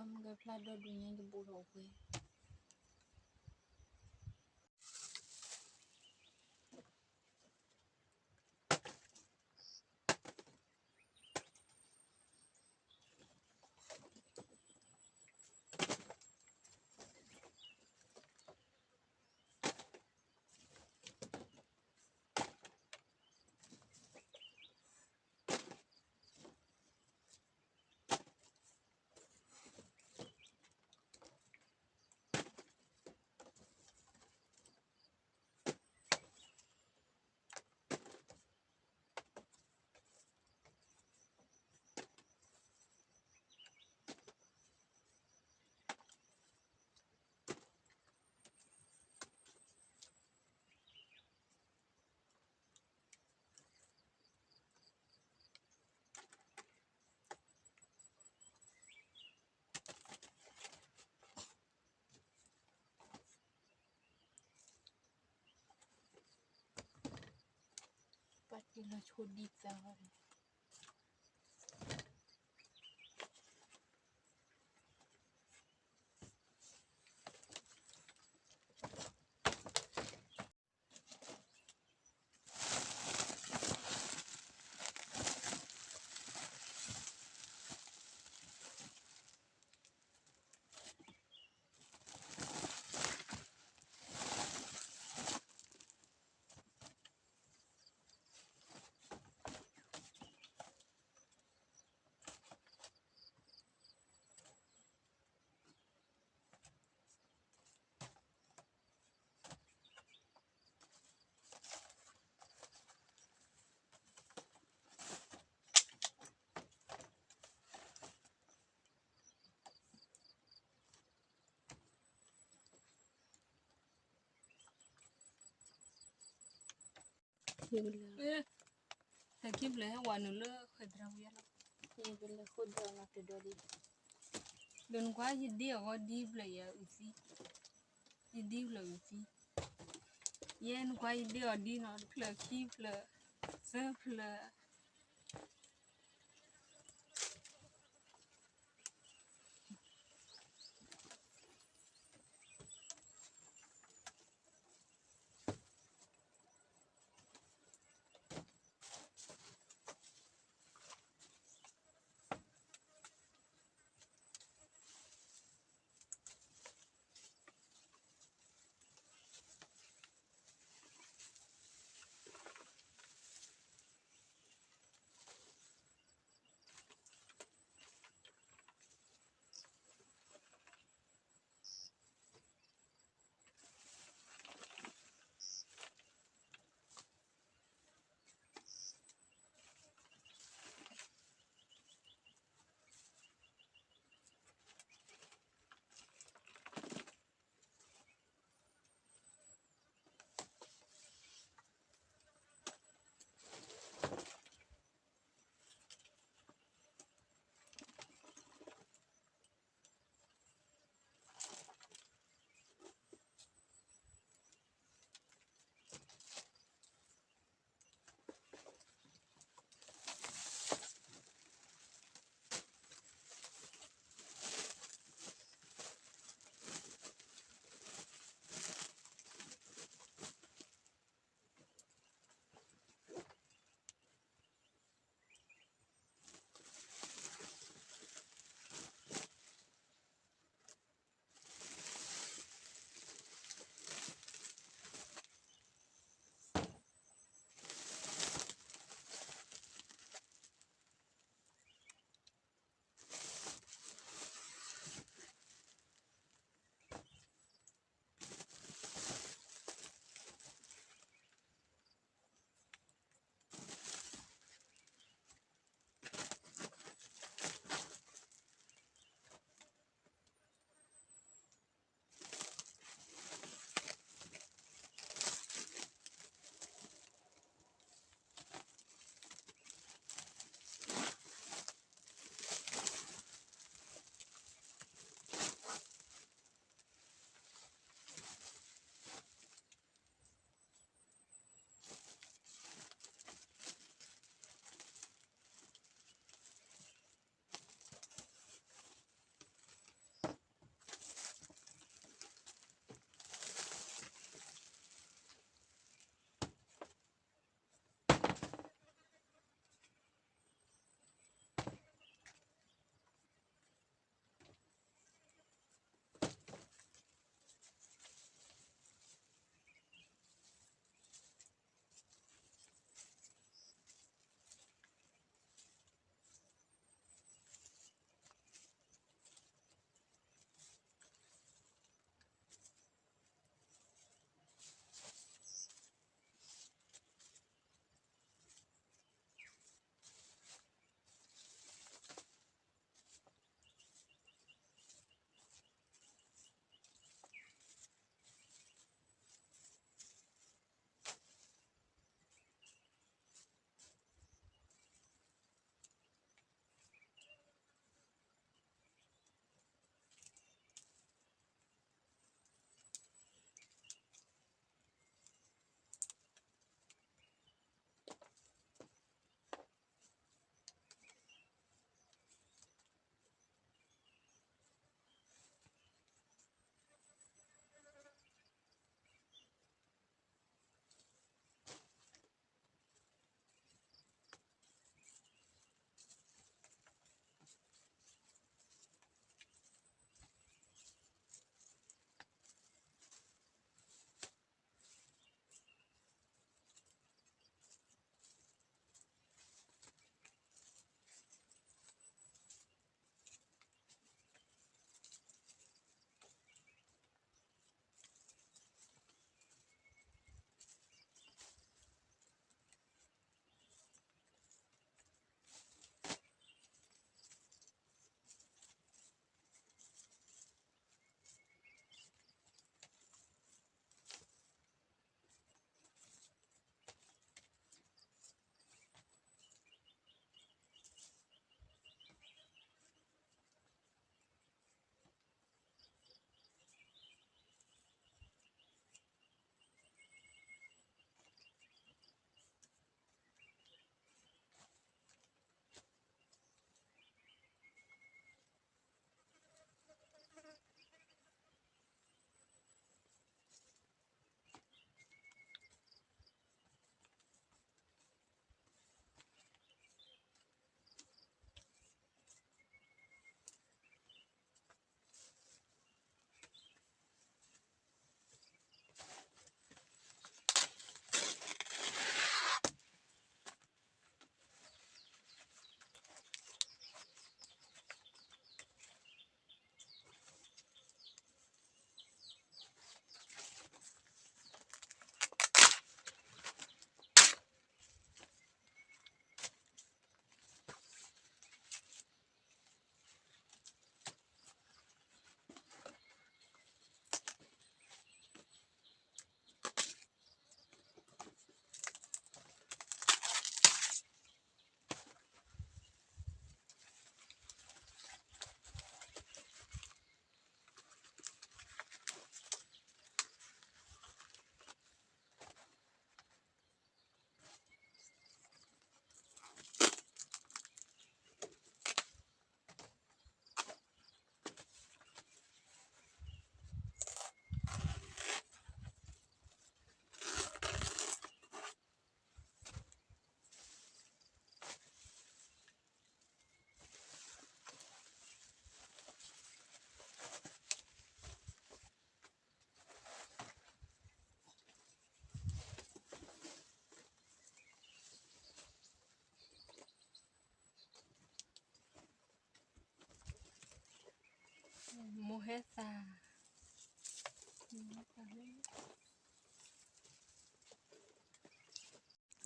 မ့ၢ်ကဖျါဒီဒူၣ်ညါ ယဘူးထီၣ်ဝဲ. ပာ်တ့ၢ်လီၤဆိဒံသၢဂၤန့ၣ် ဟဲခံဖျၢၣ်ဟဲဝဲနုာ်လၢဃဲၢ်သရၣ်ဝံၤလီၤ. ယကလဲၤဃုဒၢနၤတဒီဒံး, ဒီးနကွၢ်ယဒ့အဂီၢ်ဒ်ဖျၢၣ်ယအုၣ်သံ, ယဒ်ဖျၢၣ်အုၣ်သံ, ယဲနကွၢ်ယဒ့အီၤဒ်နီၤ တဖျၢၣ်ခံဖျၢၣ်, သၢဖျၢၣ်. တ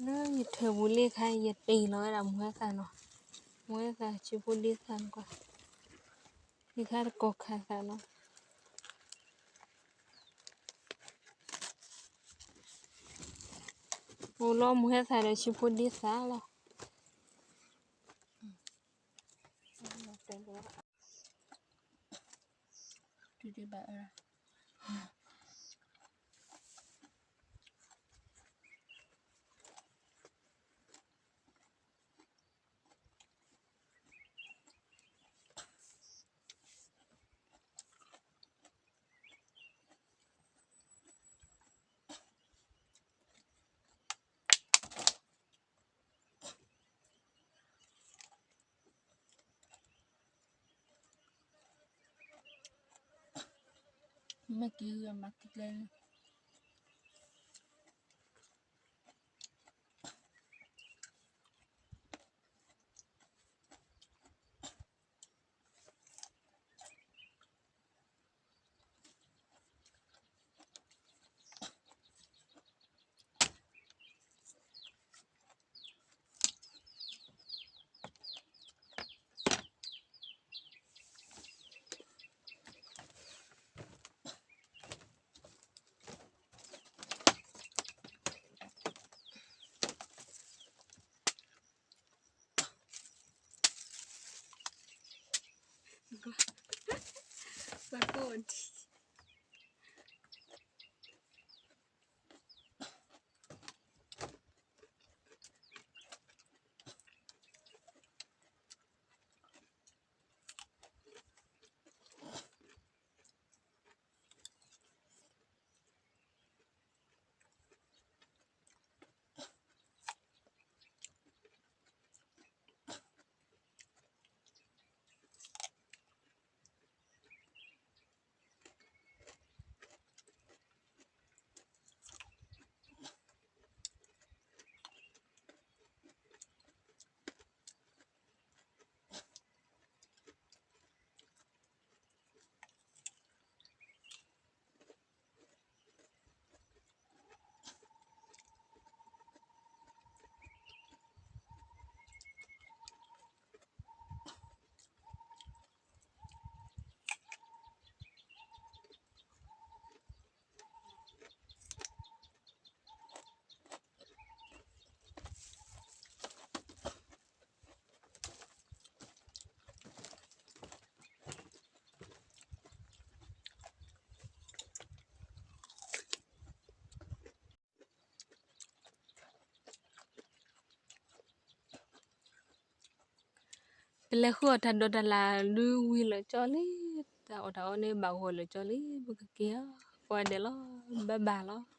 လၢယထၢၣ်ပူၤလံခါ ယတ့ၢ်လီၤဝဲဒၣ်မုၢ်ဟဲသၣ်နီၤ, မုၢ်ဟဲသၣ်ဆံဖိဒ့သၣ်နကွၢ်, ယခါတကိးခးသၣ်နီၤ, အိၣ်လီၤမုၢ်ဟဲသၣ်ဒီးဆံဖိဒ့သၣ်လီၤ. မ့ၢ်က့ၤမၤက့ၤကျဲ ပလဲၤဃုအီၣ်တၢ်ဒိးတၢ်လၢ်ဒုးဝံၤလၢာ်ကၠီလံ, တၢ်အီၣ်တၢ်အီန့ၣ်ဘၣ်ဂီၢ်လၢာ်ကၠီလံ, ပကက့ၤအီၤကိးဂၤဒဲးလီၤ, ဘၣ်ဘၣ်လီၤ.